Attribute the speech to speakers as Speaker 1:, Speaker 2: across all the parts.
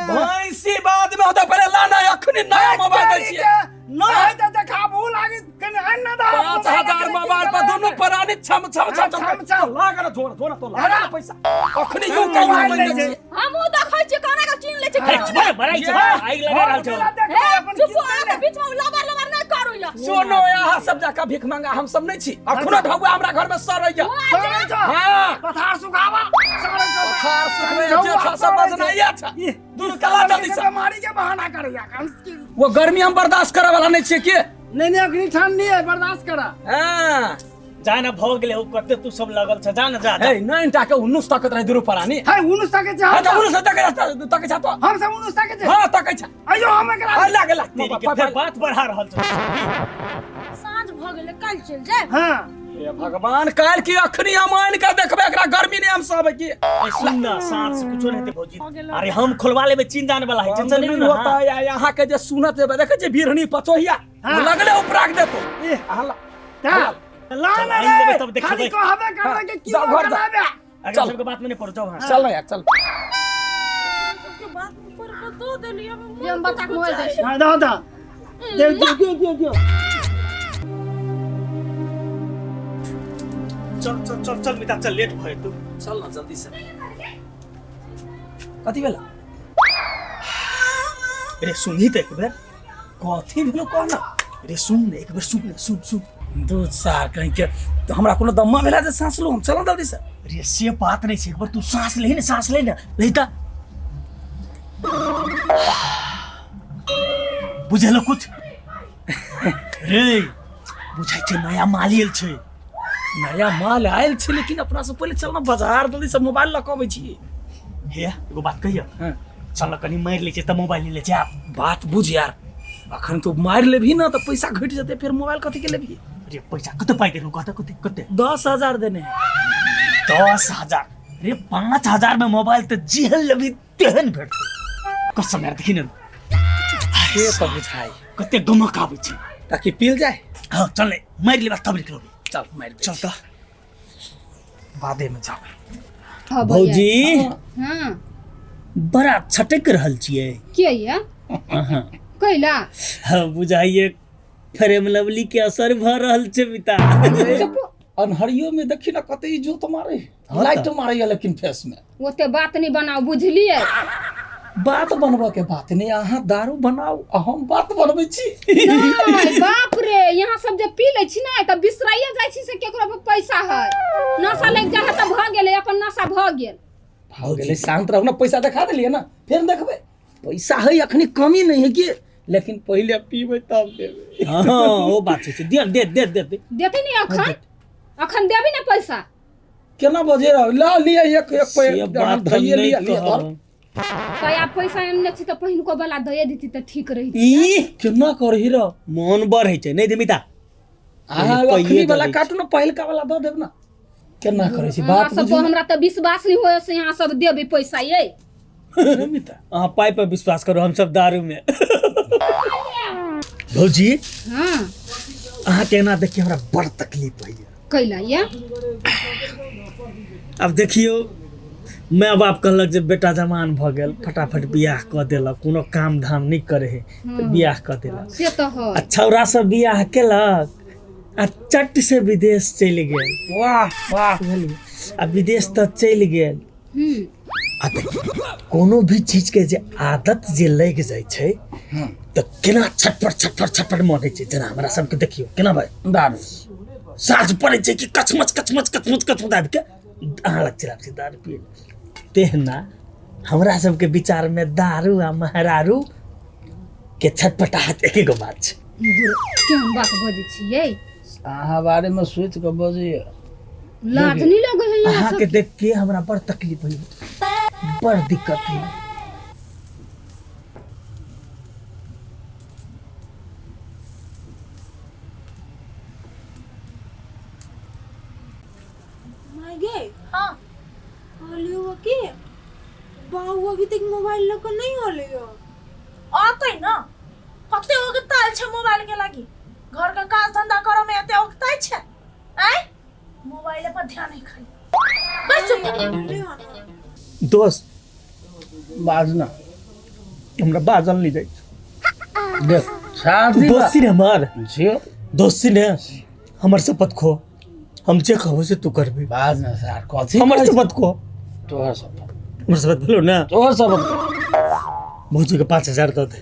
Speaker 1: भैंसी बाद में होता पहले लाना अखनी नया मोबाइल दै छियै।
Speaker 2: नहि है तऽ देखाबू लागी कने आन ना दा।
Speaker 1: 5000 मोबाइल पर दुनू प्राणी छम छम छम छम
Speaker 2: छम छम।
Speaker 1: लाग ना धोना धोना तो लाग ना पैसा अखनी यूं कहियो
Speaker 2: मोबाइल
Speaker 1: बन
Speaker 2: लै
Speaker 1: छै।
Speaker 3: हमहूँ देखै छियै कोना के चीन लै छै।
Speaker 4: अरे बड़ा बड़ा छै, आगि लगा रहल छौ।
Speaker 3: हे चुप, अहाँ के बीच में लबर लबर नहि करू यौ।
Speaker 1: सुनो, यहाँ सब जाका भीख मांगा हम सब नहीं छी। अखनो ढौआ हमरा घर में सड़ैया। हाँ।
Speaker 2: पथार सुखावा सड़ै छौ।
Speaker 1: पथार सुखबै जे छा सब बजनाइया छा। दूर कला जल्दी से।
Speaker 2: बीमारी के बहाना करैया।
Speaker 1: वो गर्मी हम बर्दाश्त करे वाला नहीं छियै के।
Speaker 2: नहीं नहीं, अखनी ठंड नहीं है, बर्दाश्त करा।
Speaker 1: हाँ।
Speaker 4: जा ना, भऽ गेलै, ओ कते तू सब लगल छ, जा ना जा।
Speaker 1: हे नहीं टाके 19 तक रहे दुरू परानी।
Speaker 2: है 19 तक छै।
Speaker 1: हां, तो 19 तक तक छ तो।
Speaker 2: हम सब 19 तक छै।
Speaker 1: हां, तक छ।
Speaker 2: अयो हम एकरा
Speaker 1: आ लागे ला।
Speaker 4: तेरी के फेर बात बढ़ा रहल छ।
Speaker 5: साँझ भऽ गेलै, काल्हि चलि जायब।
Speaker 2: हां।
Speaker 1: हे भगवान, काल्हि की अखनी हम आनि के देखबै एकरा गर्मी नहीं हम सब की।
Speaker 4: ए, सुन ना, साँझ से कुछो नहीं हेतै भौजी। अरे हम खोलवा लेबै, चीन जाने वाला है, टेंशन नहीं
Speaker 1: नहीं
Speaker 4: ना।
Speaker 1: होता है यहाँ के जे सुनत जेबै, देखै छै बिरहनी पचोहिया लगले उपराग देतो।
Speaker 2: ए।
Speaker 1: अहाँ ला।
Speaker 2: ता ला
Speaker 4: चल,
Speaker 2: ना
Speaker 4: आनि लेबै
Speaker 2: रे
Speaker 4: तब देखबै।
Speaker 2: खाली कहबे करबै कि
Speaker 1: जाओ,
Speaker 2: क्यों
Speaker 1: घर जा।
Speaker 2: कराबे।
Speaker 4: अगर
Speaker 1: चल।
Speaker 4: सबके बात में नहीं पड़ जाओ। हाँ।
Speaker 1: चल ना यार, चल।
Speaker 5: सबके बात पर के दो देलियै।
Speaker 3: जे हम बच्चा के मोबाइल दै छी।
Speaker 2: हां, दा दा दे दे दे दे दे।
Speaker 4: चल चल चल चल मिता, चल, लेट भए तू।
Speaker 1: चल ना जल्दी से। कथी भेला?
Speaker 4: रे सुनही त एक बेर।
Speaker 1: कथी भेलो कह ना।
Speaker 4: रे सुन ने एक बेर, सुन ने, सुन सुन।
Speaker 1: दू सार कहीं के तो हमरा कोनो दम्मा भेला जे सांस लू हम? चल जल्दी से।
Speaker 4: रे से बात नहीं छै, एक बार तू सांस ले ने, सांस ले ने, ले त बुझलो कुछ रे? बुझाइ छै नया माल आयल छै।
Speaker 1: नया माल आयल छै, लेकिन अपना से पहिले चल ना बाजार जल्दी से मोबाइल लऽ कऽ अबै छी।
Speaker 4: हे एगो बात कहियो।
Speaker 1: हाँ।
Speaker 4: चल न कनी मारि लै छै तऽ मोबाइल ले छै आब।
Speaker 1: बात बुझ यार, अखन तू मारि लेबही ना तऽ पैसा घटि जेतै, फेर मोबाइल कथी के लेबही?
Speaker 4: रे पैसा कते पाइ देलहुँ कहता? कते कते?
Speaker 1: 10,000 देने है।
Speaker 4: 10,000? रे 5,000 में मोबाइल तऽ जेहन लेबही तेहन भेटतै, कसम यार। देखी ने।
Speaker 1: से तऽ बुझाइ
Speaker 4: कते गमक आबै छै।
Speaker 1: ताकि पील जाए।
Speaker 4: हाँ चल ने, मारि लेबा तब निकलबै।
Speaker 1: चल मारि
Speaker 4: चल तऽ।
Speaker 1: बादे में जाओ।
Speaker 3: हाँ,
Speaker 4: भौजी।
Speaker 3: हाँ।
Speaker 4: बड़ा छटक रहल छियै।
Speaker 3: के ये कैला?
Speaker 4: हाँ, बुझाइए फ्रेम लवली के असर भऽ रहल छै मिता।
Speaker 3: चुप।
Speaker 1: अनहरियो में देखी ना कते इजोत मारे।
Speaker 4: हाँ
Speaker 1: लाइट
Speaker 4: तऽ।
Speaker 1: मारे लेकिन फेस में।
Speaker 3: ओते बात नहीं बनाओ, बुझलियै?
Speaker 1: बात बनबऽ के बात नहीं, अहाँ दारू बनाउ आ हम बात बनबै छी।
Speaker 3: नहि, बाप रे, यहाँ सब जे पी लै छी ने तऽ बिसराइए जाइ छी से केकरो पर पैसा है। नशा लागि जाइ है तऽ भऽ गेलै, अपन नशा भऽ गेल।
Speaker 1: भऽ गेलै, शांत रहू ना। पैसा देखा देलियै ना, फेर देखबै। पैसा है अखनी कमी नहीं है कि, लेकिन पहिले पीबै तब देबै।
Speaker 4: हाँ ओ बात छै, दे दे दे दे दे।
Speaker 3: देती नहीं अखन? अखन देबी ने पैसा?
Speaker 1: केना बजे रह ला लिअ एक एक
Speaker 4: से बात हम
Speaker 1: धइए
Speaker 4: नहि
Speaker 1: लिअ लिअ
Speaker 4: कहब।
Speaker 3: तऽ आब पैसा एने छी तऽ पहिलुको वाला दए देती तऽ ठीक रही।
Speaker 4: ई
Speaker 1: केना करही रह?
Speaker 4: मोन बढ़ै छै, नहि दे मिता।
Speaker 1: अहाँ
Speaker 4: पहिले
Speaker 1: अखनी
Speaker 4: दऽ
Speaker 1: वाला
Speaker 4: दै।
Speaker 1: काटू ने, पहिलका वाला दऽ देब ना। केना करै छी
Speaker 3: अहाँ
Speaker 1: बात?
Speaker 3: सब
Speaker 1: बुझू।
Speaker 3: हमरा तऽ विश्वास नहीं होय से यहाँ सब देबै पैसा ये।
Speaker 1: ने मिता।
Speaker 4: अहाँ पाइ पर विश्वास करू, हमसब दारू में। भौजी।
Speaker 3: हाँ।
Speaker 4: अहाँके एना देखिए हमरा बड़ तकलीफ होइए।
Speaker 3: कैला ये?
Speaker 4: आब देखियौ, माय बाप कहलक जे बेटा जवान भऽ गेल, फटाफट बियाह कऽ देलक। कोनो काम धाम नहि करै है तऽ बियाह कऽ देलक।
Speaker 3: से तऽ है।
Speaker 4: आ छौड़ा सब बियाह केलक आ चट से विदेश चलि गेल।
Speaker 1: वाह वाह।
Speaker 4: बुझलियै? आ विदेश तऽ चलि गेल। आ देखियौ, कोनो भी चीजके जे आदत जे लागि जाइ छै तऽ केना छटपट छटपट छटपट मन होइ छै। जेना हमरा सबके देखियौ केना भाइ
Speaker 1: दारू
Speaker 4: साँझ पड़ै छै कि कचमच कचमच कचमच कचमच आबि कऽ अहाँ लग चलि आबै छै दारू पियै लए। तेहना हमरा सबके विचारमे दारू आ मेहरारू के छटपटाहट एके गो बात छै।
Speaker 3: केहन बात बजै छियै?
Speaker 2: अहाँ बारेमे सोचि कऽ बजैया।
Speaker 3: लाज नहीं लगे है यहाँ
Speaker 4: अहाँके
Speaker 3: सब?
Speaker 4: देख के हमरा बड़ तकलीफ होइए, बड़ दिक्कत होइए।
Speaker 5: माय गे। हाँ, कहलियो कि बाबू अभी तक मोबाइल लऽ कऽ नहि अलै यौ।
Speaker 6: आतै न, कते ओगताल छै मोबाइल के लागी। घर के काज धंधा करऽ में एते ओगताइ छै आँय, मोबाइले पर ध्यान नहीं खाली। बस चुप।
Speaker 4: दोस्त।
Speaker 2: बाज ना।
Speaker 4: हमरा बाजल नहीं जाइ छै।
Speaker 1: देख शादी
Speaker 4: दोस्ती ने हमर
Speaker 1: छियो
Speaker 4: दोस्ती ने हमर शपथ खो हम जे कहबो से तू करबी
Speaker 1: बाज ना सार कथी
Speaker 4: हमर
Speaker 1: कहै छी?
Speaker 4: शपथ खो
Speaker 1: तोहर शपथ
Speaker 4: हमर शपथ भेलो ना
Speaker 1: तोहर शपथ
Speaker 4: भौजी के 5000 दऽ दे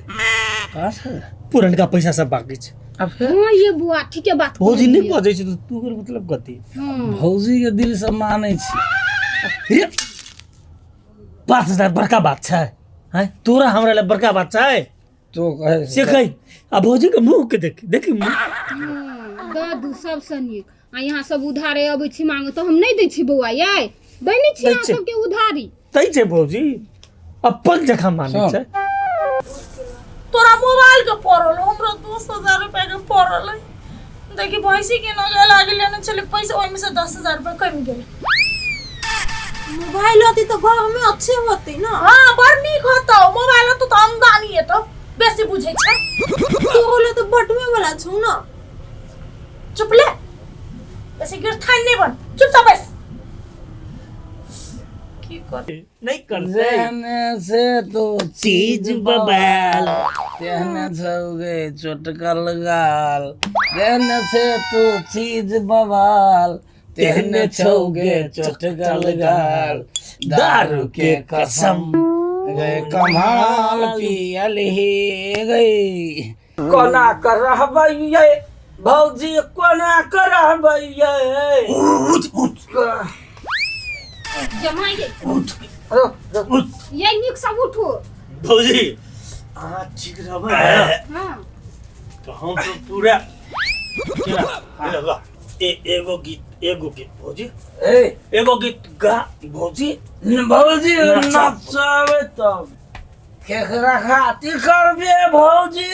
Speaker 1: 5000
Speaker 4: पुरनका पैसा सब बाकी छै
Speaker 1: आ फेर
Speaker 3: हाँ ये बुआ ठीके बात
Speaker 4: भौजी
Speaker 3: कहलियै।
Speaker 4: नहीं बजै छै तऽ तू ओकर मतलब कथी
Speaker 3: हाँ
Speaker 1: भौजी के दिल से मानै छी
Speaker 4: रे 5000 बड़का बात छै हैं तोरा हमरा लए बड़का बात छै
Speaker 1: तो कहे
Speaker 4: से कही आ भौजी के मुँह के देख देखी मुँह
Speaker 3: हाँ, दऽ दू सबसँ नीक आ यहाँ सब उधारे अबै छी मांगे तऽ हम नहि दै छी बौआ यै दै नहि छी
Speaker 4: दै
Speaker 3: अहाँ
Speaker 4: छी।
Speaker 3: सबके उधारी
Speaker 4: तै छै भौजी अपन जकाँ मानै
Speaker 1: सुन।
Speaker 4: छै
Speaker 6: तोरा मोबाइल के पड़ल हमरा 10,000 रुपया के पड़ल है। देखी भैंसी के नगे लागि लेने छलै पैसा ओहिमे से 10,000 रुपया कमि गेलै।
Speaker 5: मोबाइल होती तो घर में अच्छे होती ना।
Speaker 6: हाँ बड़ नीक होतौ मोबाइल होतौ तऽ आमदनी हेतौ बेसी बुझै छै।
Speaker 5: तू बोले तो बटुए वाला छौ ना।
Speaker 6: चुप ले बेसी गिरथान नहि बन चुपचाप बैस। की कर
Speaker 4: नहीं करते
Speaker 1: जेहने से तो
Speaker 4: चीज बबाल
Speaker 1: तेहने छौगे चोटकल गाल जेहने से तू चीज बवाल तेहने छौगे चोटकल गाल दारू के कसम गए कमाल पियल ही गई। कोना कर रहबै ये भौजी कोना कर रहबै ये
Speaker 3: जमाई गे
Speaker 4: उठ उठ
Speaker 3: ये नीक से उठू
Speaker 4: भौजी अहाँ ठीक रहबै ने?
Speaker 3: हाँ
Speaker 4: तऽ हम तऽ पूरा केना? केना? एगो गीत एगो गीत भौजी
Speaker 1: ए
Speaker 4: एगो गीत गा भौजी
Speaker 1: भौजी
Speaker 4: नचाब।
Speaker 1: नचाबे तब केकरा खातिर करबे भौजी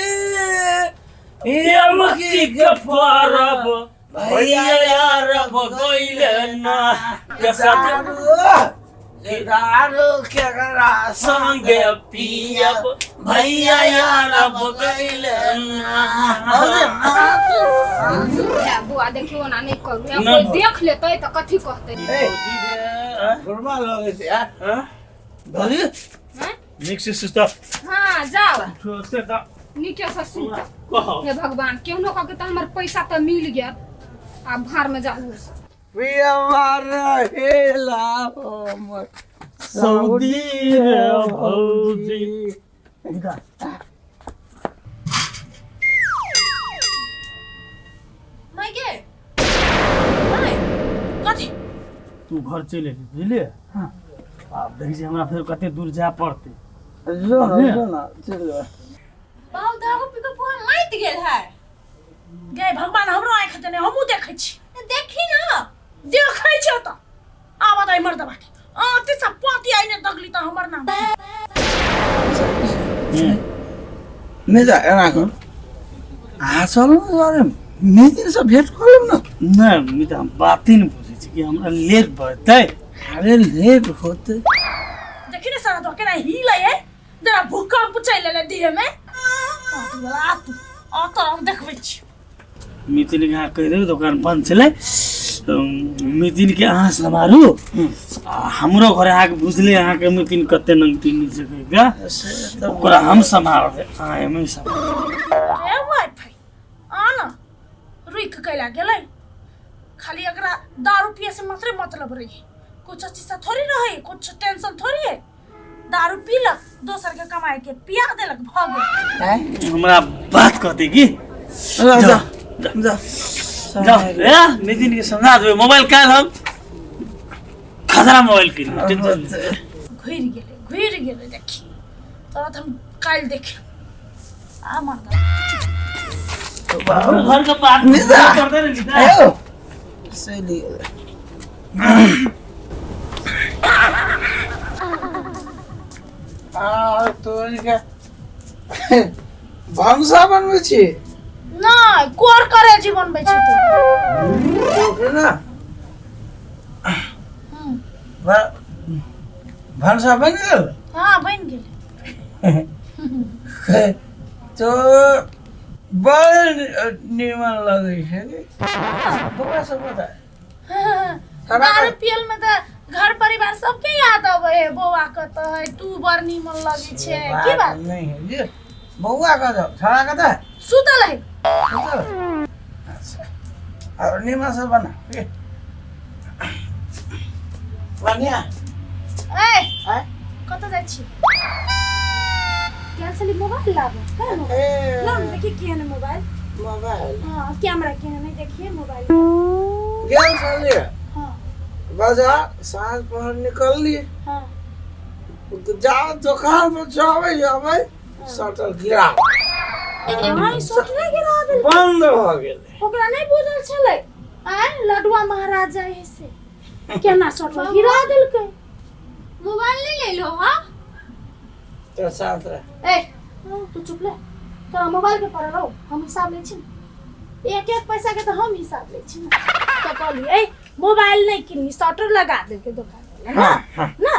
Speaker 4: यमकी के परब भैया यार गइले ना के साथ
Speaker 1: दारू केकरा
Speaker 4: संगे पियब भैया यार गइले ना।
Speaker 3: ए, बुआ देखियो ना नहीं करू ए,
Speaker 4: ना
Speaker 3: कोई
Speaker 4: भौ-
Speaker 3: देख लेतै तऽ कथी कहतै
Speaker 1: घुरमा लगै छै यार भौजी
Speaker 3: हैं?
Speaker 4: नीक से सुतब
Speaker 3: हाँ जाओ
Speaker 4: सोते तऽ
Speaker 3: नीके से सुत।
Speaker 4: कहो
Speaker 3: हे भगवान केहनो कऽ के तऽ हमर पैसा तऽ मिल गेल आब भाड़ में जाऊ।
Speaker 1: पियवा रहेला हमर
Speaker 4: सऊदी रे भौजी
Speaker 6: माय गे माय कथी
Speaker 4: तू घर चलि अयली बुझलियै आब देखै छी हमरा फेर कते दूर जाय पड़तै।
Speaker 1: जो ना जो ना चलि जा।
Speaker 5: बाबू दारू पी के पूरा माति गेल है।
Speaker 6: गे भगवान हमरो आँखि देने हमहूँ देखै छी।
Speaker 5: देखी ना
Speaker 6: देखै छियौ तऽ आब तऽ मर्दबा के आते सब पाती आइने दगली तऽ हमर नाम
Speaker 1: नहि तऽ एना कर अहाँ चलू ने अरे नितिनसँ भेंट कऽ लेब ने।
Speaker 4: नहि मित्र हम बाते नहि बुझै छी कि हमरा लेट भऽ
Speaker 1: अरे लेट होतै।
Speaker 6: देखी ने सारा तो केना हिलै है जरा भूकंप चलि एलै देह में। आ तू आ तो हम देखबै छी।
Speaker 4: मितिन के अहाँ कहि देबै दोकान बंद छलै मितिन के अहाँ सम्हारू आ हमरो घर अहाँके बुझले अहाँके मितिन कते नंगटी नीचे कहिके ओकरा हम सम्हारबै अहाँ एमे सम्हारबै।
Speaker 6: ए वाईफाई आ न रुकि कैला गेलै खाली एकरा दारू पिए से मात्रे मतलब रही कुछ चीज से थोड़ी रहे कुछ टेंशन थोड़ी है। दारू पीलक दोसर के कमाई के पिया देलक भऽ गेल।
Speaker 4: हमरा बात कहते की
Speaker 1: जा जा जा
Speaker 4: जाओ ए नितिन के समझा देबै मोबाइल काल्हि हम खतरा मोबाइल कीन लेब, टेंशन नहि।
Speaker 6: घुरि गेलै देखी तोरा तऽ हम काल्हि देखे आ मर्दा
Speaker 4: घर के बात
Speaker 1: निदा।
Speaker 4: करते ने निदा।
Speaker 1: आयो चलि गेलै। आ तोहर के भनसा बनबै छी?
Speaker 6: नहि कोर करे जी बनबै छी तू।
Speaker 1: ओकरे ना भनसा बनि गेल?
Speaker 6: हाँ बनि गेल।
Speaker 1: तो बड़ निमन लगै छै बौआ सब बता।
Speaker 6: दारू पियल में तऽ घर परिवार सबके याद अबै है बौआ कतऽ है तू बड़ नीमन लगै छै की बात
Speaker 2: नहीं है ये बौआ कतऽ छड़ा कतऽ है
Speaker 6: सुतल है
Speaker 2: सुतल है? अच्छा और नीमन से बना ये। बढ़िया
Speaker 6: ए
Speaker 2: आय
Speaker 6: कतऽ जाइ छी गेल छली मोबाइल लाबऽ कहाँ मोबाइल
Speaker 2: ए
Speaker 6: लाउ ने देखिए केहन है मोबाइल
Speaker 2: मोबाइल
Speaker 6: हाँ कैमरा केहन है देखिए मोबाइल
Speaker 2: गेल छलियै
Speaker 6: हाँ
Speaker 2: बाजार साँझ पहर निकलली
Speaker 6: हाँ
Speaker 2: जा दोकान पर जाबै जाबै शटर गिरा
Speaker 6: हाँ ई शटर गिरा देलकै
Speaker 2: बंद भऽ गेलै
Speaker 6: ओकरा नहि बुझल छलै आय लडुआ महाराज जाइ है से केना शटर गिरा देलकै
Speaker 5: मोबाइल नहीं ले लो हाँ
Speaker 2: तो शांत रह
Speaker 6: ए तू चुप ले तोरा मोबाइल के पड़ल हौ हम हिसाब लै छी ने एक एक पैसा के तऽ हम हिसाब लै छी ने तऽ कहली ए मोबाइल नहि किनली शटर लगा देलकै दोकान वाला ना
Speaker 2: हाँ हाँ
Speaker 6: ना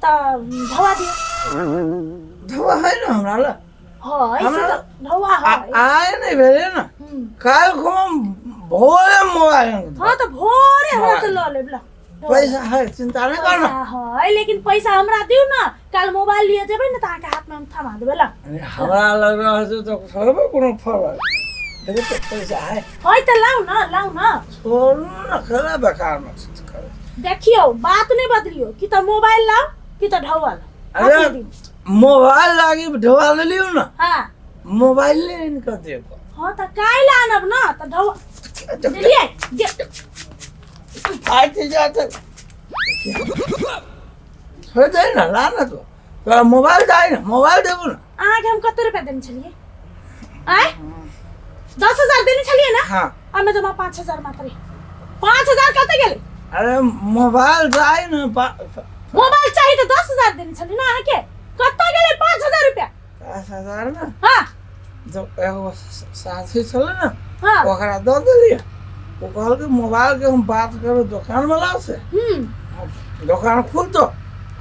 Speaker 6: तऽ धोआ दियौ
Speaker 2: धोआ है ना हमरा लग
Speaker 6: हँ ऐसे
Speaker 2: हमरा-
Speaker 6: तऽ धोआ है
Speaker 2: आय नहीं भेलै ना
Speaker 6: हम्म।
Speaker 2: काल्हि हम भोरे मोबाइल
Speaker 6: हाँ तऽ भोरे हमरा से लऽ लेब ला
Speaker 2: पैसा है चिंता नहीं करना
Speaker 6: पैसा है लेकिन पैसा हमरा दियौ ना काल्हि मोबाइल लिए जेबै ने तऽ अहाँके हाथमे हम थमा देबै ला
Speaker 2: अरे हमरा लग रहल छै तऽ थोड़बे कोनो फरक देखो तो पैसा है
Speaker 6: है तऽ लाउ ना लाउ ना
Speaker 2: छोड़ू ना खेला बेकार में करै
Speaker 6: देखियौ बात नहि बदलियौ कि तऽ मोबाइल लाउ कि तऽ ढौआ लाउ
Speaker 2: अरे
Speaker 6: अखने दियौ।
Speaker 2: मोबाइल लागी ढोआ लेलियौ ना
Speaker 6: हाँ
Speaker 2: मोबाइल नहीं इनका देखो
Speaker 6: हाँ तऽ काल्हि आनब ना तऽ ढौआ देलियै दे
Speaker 2: फाटि जात छोड़ दे ना ला ना तू तोरा मोबाइल चाही ना मोबाइल देबू ना
Speaker 6: अहाँके हम कते रुपया देने छलियै आँय 10,000 देने छलियै ना
Speaker 2: हाँ
Speaker 6: ओहिमे जमा 5,000 मात्र 5,000 कतऽ गेलै
Speaker 2: अरे मोबाइल चाही ना
Speaker 6: मोबाइल चाही तऽ 10,000 देने छलियै ना अहाँके कतऽ गेलै 5,000 रुपया
Speaker 2: 5,000 ना
Speaker 6: हाँ
Speaker 2: जब एगो साथी छलै ने
Speaker 6: हाँ
Speaker 2: ओकरा दऽ देलियै ओ कहलकै मोबाइल के हम बात करबै दोकान वाला से
Speaker 6: हम्म
Speaker 2: दोकान खुलतो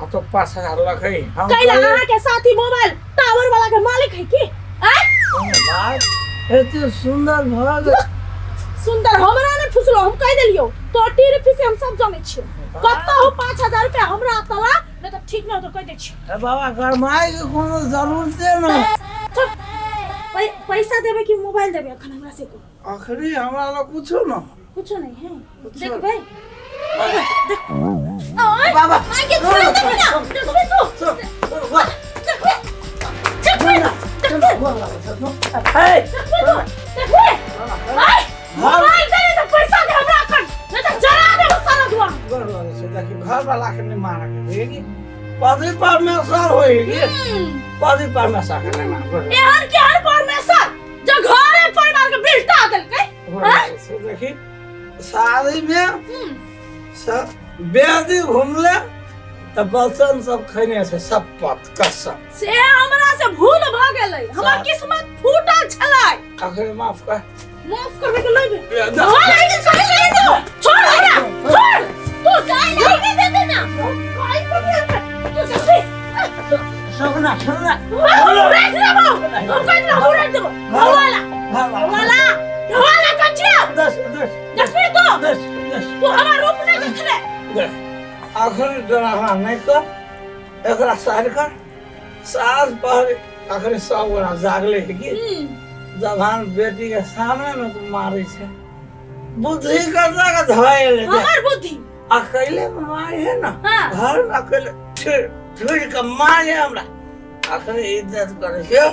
Speaker 2: आ तो 5,000 लखै हम
Speaker 6: कैला
Speaker 2: कहलियै,
Speaker 6: अहाँके साथी मोबाइल टावर वाला के मालिक है की आँय
Speaker 2: बात एते सुन्दर भऽ गेल
Speaker 6: सुंदर हमरा नहि फुसलो हम कहि देलियौ तो टीर फीसे हम सब जानै छियौ कतऽ हो 5,000 रुपया हमरा तला नहि तऽ ठीक नहि हो तऽ कहि दै छियौ
Speaker 2: अरे बाबा गरमाए के कोनो जरूरते नहि
Speaker 6: चुप पैसा देबै कि मोबाइल देबै अखन हमरा से कहू
Speaker 2: अखनी हमरा लग कुछो न
Speaker 6: कुछो नहीं है
Speaker 2: कुछो
Speaker 6: देखबै देख
Speaker 2: बाबा
Speaker 6: आगे छोड़ देबै ना देखबै तू देखबै देखबै ना देखबै देखबै तू देखबै आय मोबाइल दे तऽ पैसा दे हमरा अखन नहि तऽ जरा देबो सारा दुआ
Speaker 2: घर वाला के नहीं मारा के पति परमेश्वर होई पति परमेश्वर के नहीं मार
Speaker 6: एहन केहन परमेश्वर जो घरे परिवार के बिलटा देलकै हैं?
Speaker 2: से देखी शादी में सब बेदी घूमले तऽ बचन सब खैने छै सब पत कसम
Speaker 6: से हमरा से भूल भ गेलै हमर किस्मत फूटल छलै
Speaker 2: अखन माफ कर
Speaker 6: माफ करबे के लेबे छोड़ आई छोड़ दे छोड़ हमरा छोड़ तू काय नहीं दे दे ना काय कर तू जल्दी
Speaker 2: सुगना सुगना
Speaker 6: राख देबो हम कह देबो राख देबो ढोवाला ढोवाला ढोवाला कचिया
Speaker 2: दस दस
Speaker 6: देखबी तो
Speaker 2: दस दस
Speaker 6: तू हमर रूप नहीं देखले
Speaker 2: देख अखन डरावा नहीं कर एकरा साइड कर साँझ पर अखन सब गोरा जागले है कि जवान बेटी के सामने में तू मारे छे बुद्धि करता के धोए ले
Speaker 6: हमर बुद्धि
Speaker 2: अकेले में मारे है ना
Speaker 6: हाँ।
Speaker 2: घर में अकेले ठिर ठिर के मारे हमरा अखन इज्जत करे छे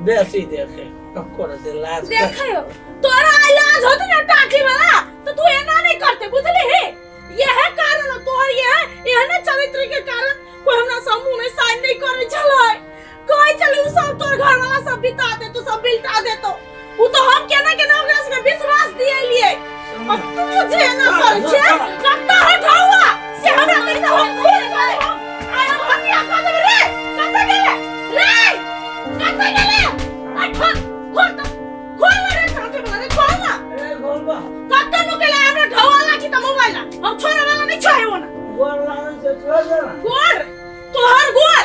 Speaker 2: बेसी देखे कक्कर से लाज कर।
Speaker 6: देखियो तोरा इलाज होते ना टाकी वाला तो तू एना नहीं करते बुझली हे यह कारण हो तोहर यह एहने चरित्र के कारण कोई हमरा समूह में साइन नहीं करे छलै कहै छलै उ सब तोर घर वाला सब बिता दे तू सब बिलटा दे तो उ तो हम केना केना ओकरा सबके विश्वास दिएलिए अब तू जे एना करै छे कत्ता हटाउआ से हमरा कहि तऽ हम भूल गेलै आइ हम हत्या कऽ देबै रे कत्ता गेलै रे कत्ता गेलै आ खोल खोल तऽ खोल ना रे चाटे वाला रे खोल ना
Speaker 2: ए गोलबा
Speaker 6: कत्ता नुकेला हमरा ढौआ लागी तऽ मोबाइल हम छोड़े वाला नहीं छोड़े ना
Speaker 2: गोल लागल छै छोड़ दे ना
Speaker 6: गोर तोहर गोर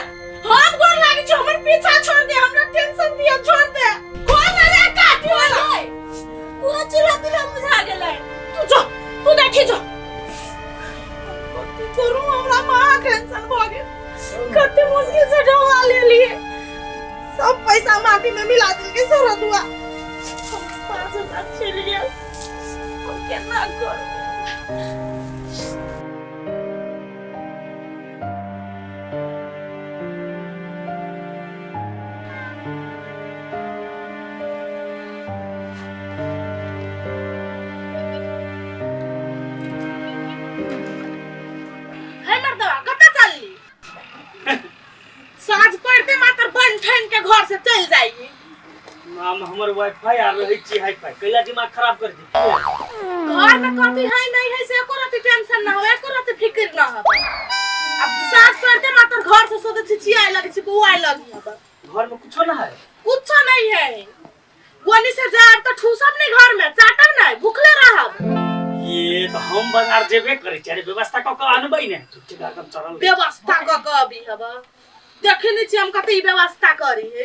Speaker 6: बड़ी मुश्किल से ढोवा ले लिए। सब पैसा माटी में मिला देलकै शरदुआ। 5000 चलि गेल, हम केना करू? हे मर्दवा, कतऽ चलली? साँझ पड़ते मात्र बन ठन के घर से चल जाइए।
Speaker 4: माम हमर वाईफाई आ रहै छी हाईफाई, कैला दिमाग खराब कर दी।
Speaker 6: घर में कथी है नहीं है से एको रति टेंशन ना हो, एको रति फिक्र ना हो। अब साँझ पड़ते मात्र घर से सोचे छी चियाए लगे छी, बौआए लगी। अब
Speaker 4: घर में कुछो ना है?
Speaker 6: कुछो नहीं है। गोनी से जाब तो ठूसब नहीं, घर में चाटब नहीं, भूखले रहब।
Speaker 4: ये तो हम बाजार जेबे करै छी, अरे व्यवस्था क क आनबै ने, झूठे गार्डन चढ़ल रहै।
Speaker 6: व्यवस्था क के अभी हब देखे नहीं छी हम कते ई व्यवस्था करी है।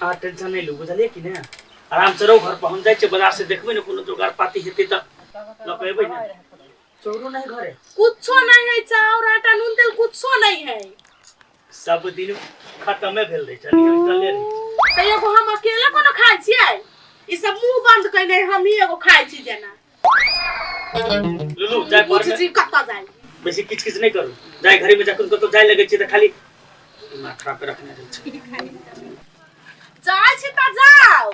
Speaker 4: अहाँ टेंशन नहीं लू, बुझलियै कि ने? आराम से रहू घर पर, हम जाइ छियै बाजार से, देखबै ने कोनो जोगाड़ पाती हेतै तऽ लऽ कऽ एबै ने। चौरो नहीं घरे?
Speaker 6: कुछो नहीं है, चाउर आटा नून तेल कुछो नहीं है।
Speaker 4: सब दिन खत्मे भेल रहै छै, निकलले रहै छै।
Speaker 6: तऽ एगो हम अकेले कोनो खाइ छियै? ई सब मुंह बंद कइने हम ही एगो खाइ छी जेना।
Speaker 4: लुलु जाय
Speaker 6: पूछ
Speaker 4: पर
Speaker 6: छी कतऽ जाइ।
Speaker 4: बेसी किच किच नहीं करू, जाय घरे में जखन कतौ जाय लगै छी तऽ खाली दिमाग खराब के रखने रहै छै।
Speaker 6: जाइ छी तऽ जाउ,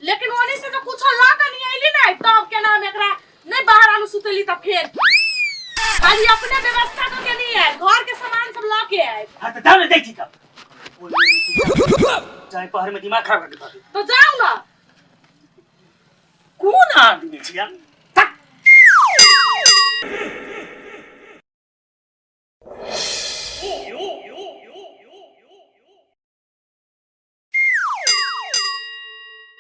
Speaker 6: लेकिन ओनी से तो कुछो लऽ कऽ नहीं अइली नै तब केना हम एकरा नहीं बाहर आनू सुतेली। तऽ फेर खाली अपने व्यवस्था कऽ के नहीं आयल, घर के सामान सब लऽ के आयल।
Speaker 4: हाँ तऽ जाउ ने, जाइ छी तब। जाय पहर में दिमाग खराब करके धऽ दे।
Speaker 6: तो जाउ ना।
Speaker 4: कोन आदमी छी यार?